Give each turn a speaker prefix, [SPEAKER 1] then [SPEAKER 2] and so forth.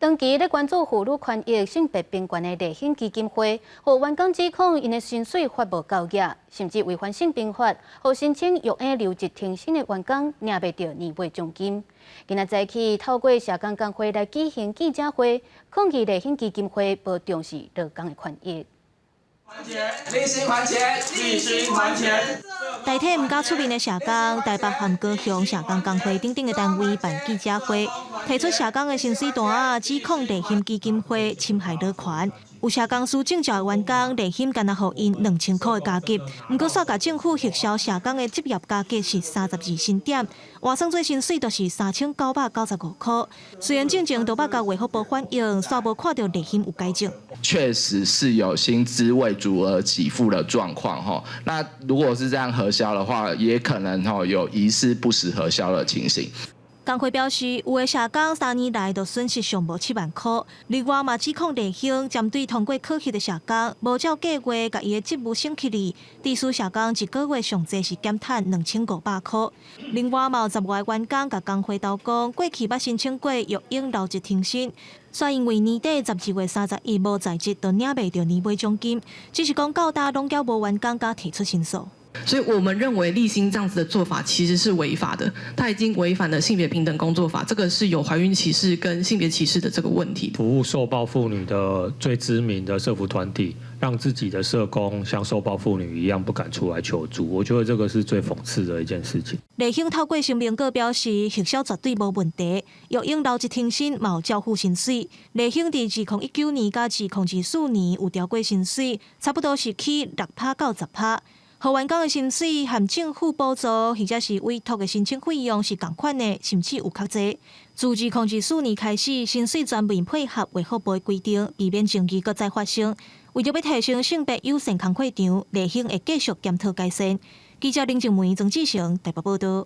[SPEAKER 1] 長期咧關注婦女權益、性別平權的麗馨基金會，予員工指控𪜶的薪水發無夠額，甚至違反性平法，予申請育嬰留職停薪的員工領袂著年尾獎金。今仔早起透過社工工會來舉行記者會，抗議麗馨基金會無重視勞工的權益。
[SPEAKER 2] 還錢，立新還錢，立新還錢。
[SPEAKER 3] 代替毋敢出面的社工，台北和高雄社工工會等等的單位辦記者會，提出社工的薪水單，指控麗馨基金會侵害勞權。有社工司證照的員工，麗馨干焦予𪜶2000箍的加給，毋過煞共政府核銷社工的職業加給是32薪點，換算做薪水就是3995箍。雖然進前都捌共衛福部反映，煞無看著麗馨有改正。
[SPEAKER 4] 確實是有薪資未足額給付的狀況，吼。那如果是這樣核銷的話，也可能吼有疑似不實核銷的情形。
[SPEAKER 3] 工會表示，有的社工3年來都損失上無7萬箍。另外嘛，指控麗馨針對通過考核的社工，無照計劃共伊的職務升級哩，致使社工一個月上濟是減趁2500箍。另外嘛，有10外個員工共工會投講，過去捌申請過育嬰留職停薪，煞因為年底12月31無在職，就領袂著年尾獎金。只是講到今攏猶無員工敢提出申訴。
[SPEAKER 5] 所以我們認為立新這樣子的做法其實是違法的，他已經違反了性別平等工作法，這個是有懷孕歧視跟性別歧視的這個問題。
[SPEAKER 6] 服務受暴婦女的最知名的社福團體，讓自己的社工像受暴婦女一樣不敢出來求助，我覺得這個是最諷刺的一件事情。
[SPEAKER 3] 麗馨透過聲明閣表示，核銷絕對無問題，育嬰留職停薪嘛有照付薪水。麗馨佇2019年佮2024年有調過薪水，差不多是起6趴到10趴。予員工的薪水和政府補助或者是委託的申請費用是仝款的，甚至有較濟。自2024年開始，薪水全面配合衛福部的規定，避免爭議閣再發生。為著欲提升性別友善工課場，麗馨會繼續檢討改善。記者林靜梅、曾志成台北報導。